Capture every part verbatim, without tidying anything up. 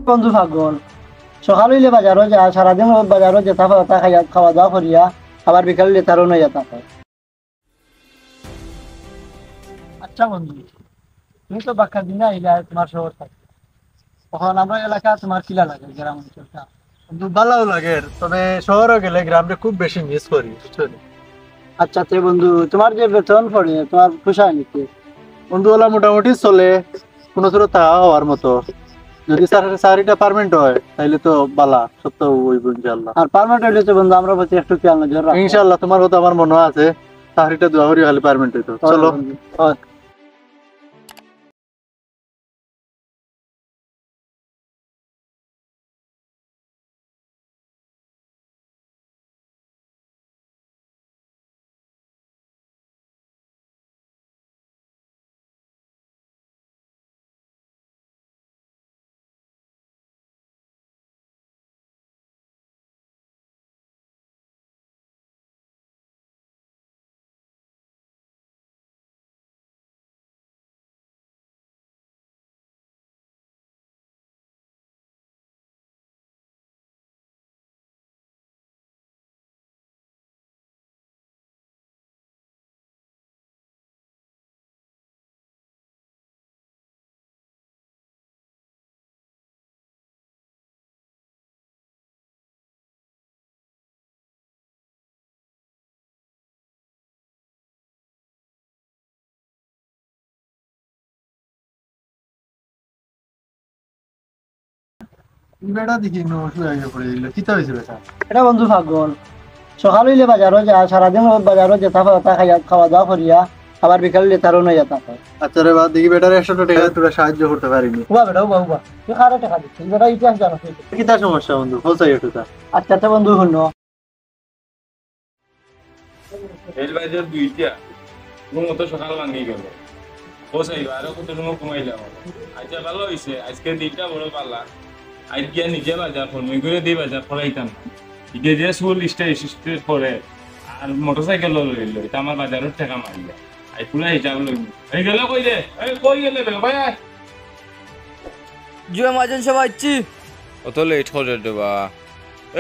বন্ধু পাগল, সকাল অইলে বাজারো যা, সারাদিন বাজারো যেতা পাও তা খাইয়া, খাওয়া দাওয়া করিয়া, আবার বিকাল অইলে তারও নইয়া তা খায়। আচ্ছা বন্ধু, তুমি তো বাক্কা দিনে আইলা তোমার শহর থাকি। অখন আমরার এলাকা তোমার কিলা লাগে, গ্রাম অঞ্চলটা? বন্ধু, ভালাউ লাগের, তবে শহরো গেলে গ্রামরে খুব বেশি miss করি, বুঝছো নি? আচ্ছা, তে বন্ধু, তোমার যে বেতন পড়ে, তোমার পোষায় নি? বন্ধু, অলা মোটামুটি চলে, কুনু সুরত থাকা খাওয়ার মতো। যদি চাকরি-, চাকরিটা permanent অয়, তাইলে তো ভালা, সত্য অইবো ইনশাআল্লাহ। আর permanent অইলে তো বন্ধু, আমরার প্রতি একটু খেয়াল নজর রাখো। ইনশাআল্লাহ, তোমার কথা আমার মনো আছে, চাকরিটা দোয়া করি খালি permanent অইতো। অয় চলো। বন্ধু, অয়। ই বেটা দেখি নু অসুবিধা অইয়া পড়ে দিল। কিতা অইছে বেটা? এটা বন্ধু পাগল। সকাল অইলে বাজারো যা, সারাদিন বাজারো যেতা পাও তা খাইয়া, খাওয়া দাওয়া করিয়া, আবার বিকাল অইলে তারও নইয়া তা খায়। আচ্ছা রে বা, দেখি বেটারে একশো টেকা তোরা সাহায্য করতে পারিনি। উবা বেটা, উবা, উবা। তুই কারে টেকা দিচ্ছিস? ই বেটা ইতিহাস জানো তুই? কিতা সমস্যা বন্ধু? পৌঁছাই একটু তা। আচ্ছা, আচ্ছা বন্ধু, হুনো। রেল বাজার দুইটা, ঘুম অত সকাল ভাঙ্গি গেল। ও সাইবা, আরো কত সময় ঘুমাইলাম? আচ্ছা, ভালা অইছে, আইজকে দিনটা বড় ভালা। আইজ গিয়া নিজে বাজার করমু, ইগুরে দি বাজার করাইতাম না। ইগে যে স্কুল স্টে-, স্টে করে, আর মোটরসাইকেল লইল, ইটা আমার বাজারর টেকা মারিয়া। আই পুরা হিসাব লইমু। এই গেল কই রে? এই কই গেলে রে? ভাই আয়। জুয়ে মাজন সব আইছি। অত লেট করে রে বা।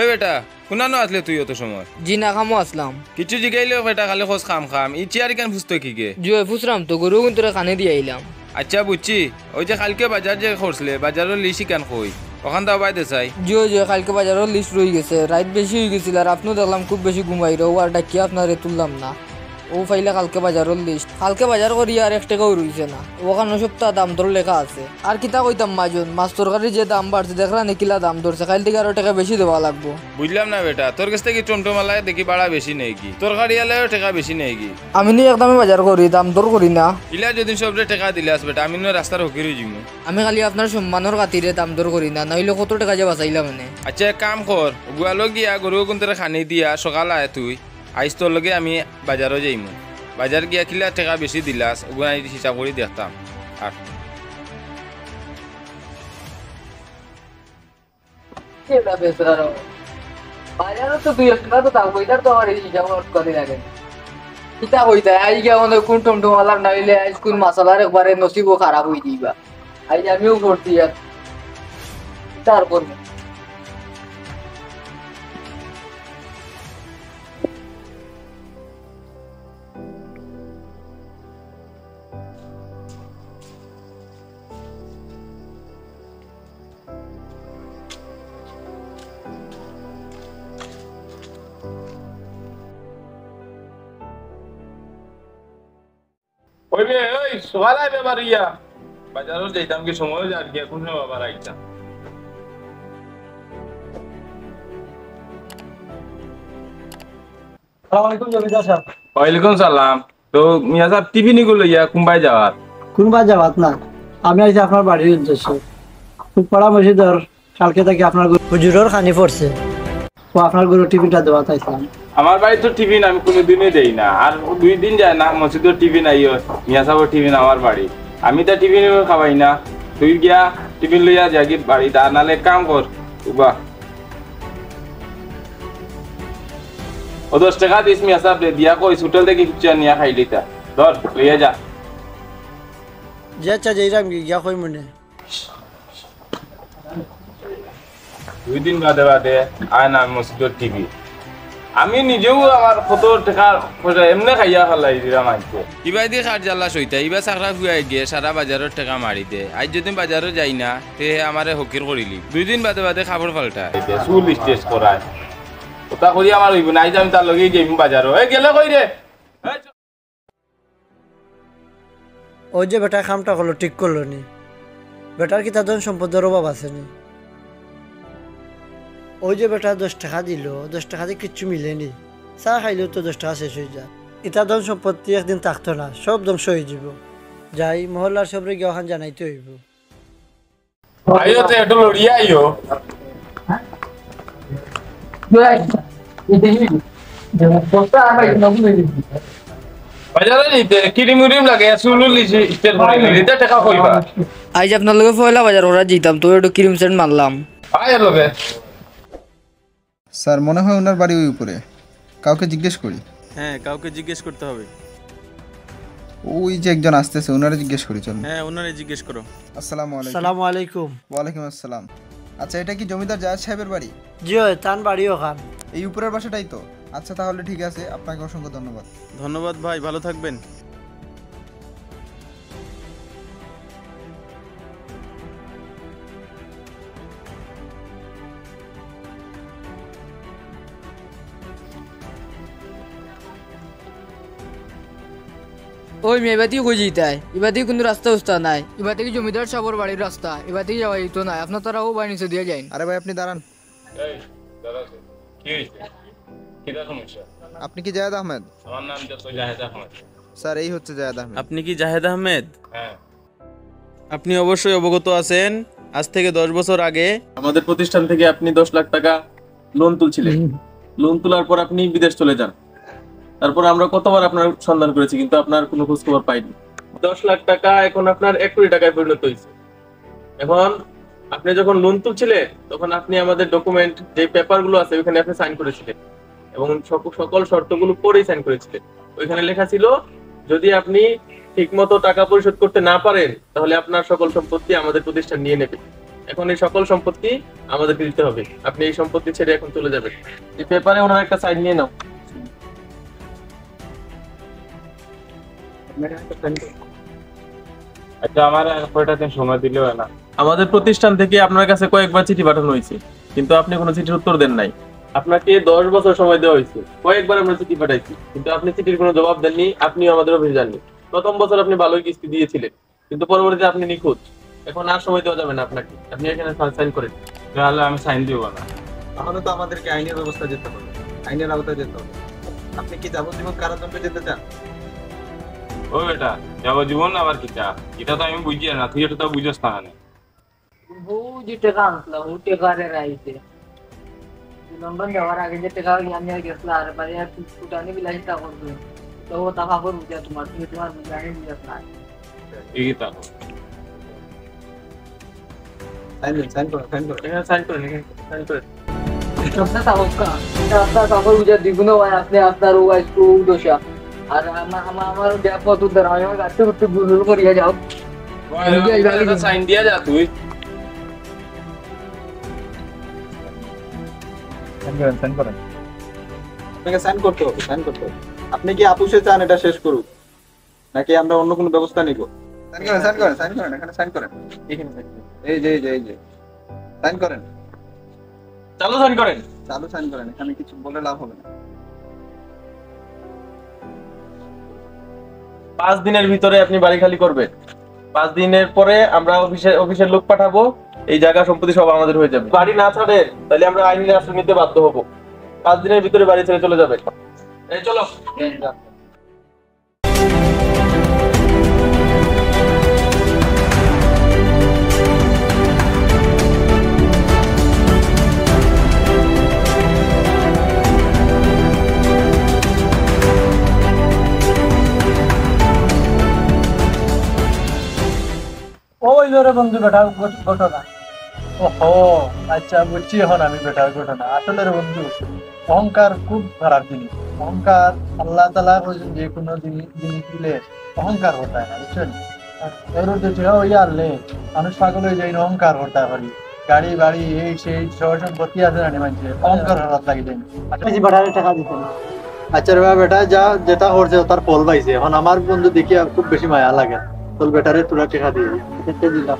এ বেটা, কুনানো আছলে তুই অত সময়? জি না, কামো আছলাম। কিচ্ছু জিগাইলেও বেটা খালি কস কাম কাম। ই চেয়ার ইখান ফুসতো কিগে? জুয়ে ফুসরাম তো, গরু অগুন্তরে খানি দি আইলাম। আচ্ছা বুঝছি, ওই যে কাইলকে বাজার যে করছলে, বাজারর লিস্ট ইখান কই? অখান দাও বায় দে চাই। জুয়ে জুয়ে, কাইলকে বাজারর লিস্ট রই গেছে, রাইত বেশি অই গেছিল, আর আপনেও দেখলাম খুব বেশি ঘুমাইরা, অউ আর ডাকিয়া আপনারে তুললাম না। অউ পাইলা কাইলকে বাজারর লিস্ট। কাইলকে বাজার করি আর এক টেকাও রইছে না। অখানো সবতা দাম দর লেখা আছে। আর কিতা কইতাম মাজন, মাছ তরকারির যে দাম বাড়ছে, দেখরা নি কিলা দাম ধরছে, কাইল থাকি আরো টেকা বেশি দেওয়া লাগবো। বুঝলাম না বেটা, তোর গেছ থাকি টমটমআলায় দেখি ভাড়া বেশি নেয়গি, তরকারিআলায়ও টেকা বেশি নেয়গি। আমি নি এক দামে বাজার করি, দাম দর করি না। ইলা যদি সবরে টেকা দিলাস বেটা, আমি নু রাস্তার ফকির অইযিমু। আমি খালি আপনার সম্মানর খাতিরে দাম দর করি না, নাইলে কত টেকা যে বাচাইলাম অনে। আচ্ছা এক কাম কর, গুয়ালো গিয়া গরু অগুন্তরে খানি দিয়া সকাল আয় তুই। আইজ তোর লগে আমি বাজারো যাইমু। বাজার গিয়া কিলা টেকা বেশি দিলাস, অগুন আইজ হিসাব করি দেখতাম। আর কিতা বেচরা রে? বাজারো তো দুই এক টেকা তো দাম কইতার তো আমার এই হিসাব করে লাগে। কিতা কইতা, আইজ গিয়া মানে কুন টমটমআলার নাইলে আইজ কুন মাছআলার একবারে নসিবও খারাপ অই দিবা। আইজ আমিও করছি আর কিতা আর করমু। ওই বে, ওই, সকাল আইবে বারইয়া। বাজারো যাইতাম কি সময় যার গিয়া কোন সময় আবার আইতাম। আসসালামু আলাইকুম জমিদার সাব। ওয়ালাইকুম সালাম। তো মিয়া সাব, টিফিন ইগু লইয়া কুনবায় যাওয়ার? কুনবায় যাওয়াত না, আমি আইছি আপনার বাড়ির উদ্দেশ্যে। খুব পড়া মসজিদর কালকে থাকি আপনার গরু হুজুরর খানি পড়ছে। ও আপনার গরু টিফিনটা দেওয়াত আইছিলাম। আমার বাড়িত তো টিফিন আমি কুনুদিনউ দেই না। আর দুই দিন যায় না মসজিদর টিফিন আইও, মিয়া সাবর টিফিন আমার বাড়ি। আমি তো টিফিন খাওয়াই না। তুই গিয়া টিফিন লইয়া যাগি বাড়িত, আর নালে এক কাম কর, উবা। ও দশ টেকা দিস মিয়া সাবরে, দিয়া কইস হোটেল থাকি কিচ্ছু আনিয়া খাইলিতা। ধর, লইয়া যা। জি আচ্ছা, যাইরাম গি, গিয়া কইমুনে। দুই দিন বাদে বাদে আয় না মসজিদর টিভি। আমি নিজেও আমার কত টেকা পয়সা এমনে খাইয়া ফালাই দিলাম আনতে। ইবাদি কার জ্বালা সইতা, ইবা চাকরা ফুয়াই গিয়ে সারা বাজারর টেকা মারি দে। আইজ যদি বাজারো যাই না, তে হে আমারে হকির করিলি। দুই দিন বাদে বাদে কাপড় পাল্টায়। চুল স্ট্রেট করায়। ওটা করি আমার অইবো না, আইজ আমি তার লগে যাইমু বাজারো। এ গেলে কই রে? এই চ- ওই যে বেটায় কামটা করলো, ঠিক করলো নি। বেটার কিতা ধন সম্পদর অভাব আছে নি? ওই যে বেটা দশ টেকা দিল, দশ টেকা দি কিচ্ছু মিলে নি। চা খাইলেও তো দশ টেকা শেষ অই যায়। ইতা ধন সম্পত্তি একদিন থাকতো না, সব ধ্বংস অই যিবো। যাই, মহল্লার সবরে গিয়া অখান জানাইতে অইবো। আইও তো, একটু লড়িয়া আইও। বাজারে নিতে ক্রিম উরিম লাগে, চুল উল স্ট্রেট করে নিতে, ইতা টেকা কইবা। আইজ আপনার লগে পয়লা বাজার করা যিতাম, তো একটু ক্রিম সেন্ট মারলাম। আয় লগে। স্যার, মনে হয় ওনার বাড়ি ওই উপরে। কাউকে জিজ্ঞেস করি। হ্যাঁ, কাউকে জিজ্ঞেস করতে হবে। ওই যে একজন আসতেছে, ওনারে জিজ্ঞেস করি, চলুন। হ্যাঁ, ওনারে জিজ্ঞেস করো। আসসালামু আলাইকুম। আসসালামু আলাইকুম। ওয়ালাইকুম আসসালাম। আচ্ছা, এটা কি জমিদার জায়েদ সাহেবের বাড়ি? জি অয়, তান বাড়ি অখান। এই উপরের বাসাটাই তো? আচ্ছা, তাহলে ঠিক আছে, আপনাকে অসংখ্য ধন্যবাদ। ধন্যবাদ ভাই, ভালো থাকবেন। ওই মিয়া, ইবাদি কই যিতায়? ইবাদি কুনু রাস্তা উস্তা নাই। ইবাদি কি জমিদার সাবর বাড়ির রাস্তা? ইবাদি যাওয়া যিতো নায়। আপনার তারা ও বাড়ি নিচে দিয়া যাইন। আরে ভাই, আপনি দাঁড়ান। এই, দাঁড়া তো। কি হইছে? কিতা সমস্যা? আপনি কি জায়েদ আহমেদ? আমার নাম যত জাহেদ আহমেদ। স্যার, এই হচ্ছে জায়েদ আহমেদ। আপনি কি জাহেদ আহমেদ? হ্যাঁ। আপনি অবশ্যই অবগত আছেন, আজ থেকে দশ বছর আগে আমাদের প্রতিষ্ঠান থেকে আপনি দশ লাখ টাকা লোন তুলছিলেন। হুম। লোন তোলার পর আপনি বিদেশ চলে যান। তারপর আমরা কতবার আপনার সন্ধান করেছি, কিন্তু আপনার কোনো খোঁজ খবর পাইনি। দশ লাখ টাকা এখন আপনার এক কোটি টাকায় পরিণত হয়েছে। এখন আপনি যখন লোন তুলছিলেন, তখন আপনি আমাদের ডকুমেন্ট, যে পেপারগুলো আছে, ওইখানে আপনি সাইন করেছিলেন এবং সক-, সকল শর্তগুলো পরেই সাইন করেছিলেন। ওইখানে লেখা ছিল, যদি আপনি ঠিকমতো টাকা পরিশোধ করতে না পারেন, তাহলে আপনার সকল সম্পত্তি আমাদের প্রতিষ্ঠান নিয়ে নেবে। এখন এই সকল সম্পত্তি আমাদেরকে দিতে হবে। আপনি এই সম্পত্তি ছেড়ে এখন চলে যাবেন। এই পেপারে ওনার একটা সাইন নিয়ে নাও। আচ্ছা, আমার আর কয়টা দিন সময় দিলে হয় না? আমাদের প্রতিষ্ঠান থেকে আপনার কাছে কয়েকবার চিঠি পাঠানো হয়েছে, কিন্তু আপনি কোনো চিঠির উত্তর দেন নাই। আপনাকে দশ বছর সময় দেওয়া হয়েছে, কয়েকবার আমরা চিঠি পাঠাইছি, কিন্তু আপনি চিঠির কোনো জবাব দেননি, আপনিও আমাদের অফিসে যাননি। প্রথম বছর আপনি ভালোই কিস্তি দিয়েছিলেন, কিন্তু পরবর্তীতে আপনি নিখোঁজ। এখন আর সময় দেওয়া যাবে না আপনাকে, আপনি এখানে সা-, সাইন করেন। তাহলে আমি সাইন দিব না। তাহলে তো আমাদেরকে আইনের ব্যবস্থা যেতে হবে, আইনের আওতায় যেতে হবে। আপনি কি যাবজ্জীবন কারাদণ্ডে যেতে চান? ও বেটা, যাবজ্জীবন আবার কিতা? এটা তো আমি বুঝি না, তুই এটা তো বুঝস না কেন? বউ যে টাকা আনছিলাম, ও টাকা রে রাইতে। লন্ডন যাওয়ার আগে যে টাকা নিয়ে আমি আর গেছিলাম, আর বাড়ি আর ফুটানি বিলাসিতা করবে। তো ও তা ভাবো বুঝা তোমার, তুমি তোমার বুঝা, আমি বুঝা না। এই কিতা? সাইন দিন, সাইন করো, সাইন করো। এখানে সাইন করেন, এখানে সাইন করেন। সবটা থাকুক কা? এটা আপনার কাপড় বুঝা দ্বিগুণ হয়, আপনি আপনার ও আজকে ও দশা। আর আমার, আমার, আমার ব্যাগ কত ধর, আমি আমার গাছটা একটু গুলগুল করিয়া যাও। ওই, ওই, ওই, ওই, সাইন দিয়া যা তুই। সাইন করেন, সাইন করেন। আপনাকে সাইন করতে হবে, সাইন করতে হবে। আপনি কি আপোষে চান এটা শেষ করুক, নাকি আমরা অন্য কোনো ব্যবস্থা নিব? সাইন করেন, সাইন করেন, সাইন করেন, এখানে সাইন করেন। এখানে সাইন করেন। এই যে, এই যে, এই যে, সাইন করেন। চালু সাইন করেন। চালু সাইন করেন, এখানে কিছু বলে লাভ হবে না। পাঁচ দিনের ভিতরে আপনি বাড়ি খালি করবেন। পাঁচ দিনের পরে আমরা অফিসে, অফিসের লোক পাঠাবো, এই জায়গা সম্পত্তি সব আমাদের হয়ে যাবে। বাড়ি না ছাড়েন, তাহলে আমরা আইনি আশ্রয় নিতে বাধ্য হব। পাঁচ দিনের ভিতরে বাড়ি ছেড়ে চলে যাবেন। এই চলো। ওই রে বন্ধু, বেটার ঘট-, ঘটনা। ওহো, আচ্ছা, বুঝছি এখন আমি বেটার ঘটনা। আসলে রে বন্ধু, অহংকার খুব খারাপ জিনিস। অহংকার আল্লাহ তাআলা কইছেন, যে কোনো জিনি-, জিনিস দিলে অহংকার করতে হয় না, বুঝছেন? এর উদ্দেশ্য হইয়া আনলে মানুষ পাগল হয়ে যায়, অহংকার করতে পারি। গাড়ি বাড়ি এই সেই সব সম্পত্তি আছে না নি মানষের, অহংকার করাত লাগি যায়। বেশি বেটারে টাকা দিতে না। আচ্ছা রে বাবা, বেটা যা যেটা করছে তার ফল পাইছে। এখন আমার বন্ধু দেখিয়া খুব বেশি মায়া লাগে, তোর বেটারে তোরা টেকা দিয়ে দিই। দেখতে দিলাম।